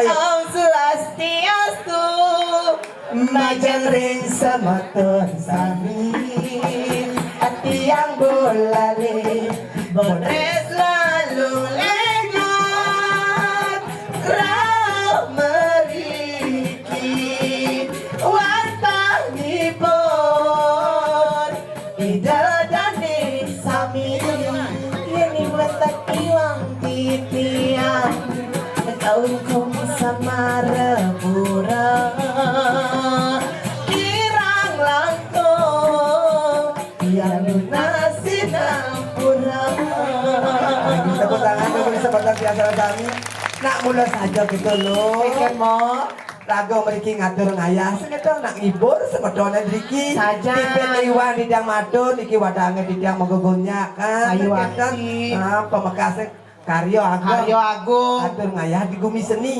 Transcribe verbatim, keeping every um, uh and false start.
Om Swastiastu, majeng ring semeton sami, tiang bolali, boten selalu lengat, rauh mriki wantahipun. Ida dane sami, yen weteng iwang titiang, kaungkum samarepura, kirang langkung, yang lunasi nampura. Tepuk tangan dulu, kesempatan biasa sami. Nak mula saja gitu loh. Oke, Mo. Raga mriki ngatur ngayah semeton nak ngibur semetone mriki. Saja. Tipit liwat titiang matur niki wadange titiang monggo gonyak, kan. Sayuwakti. Ah, pamekase karya agung. Karya agung. Atur ngayah di gumi seni.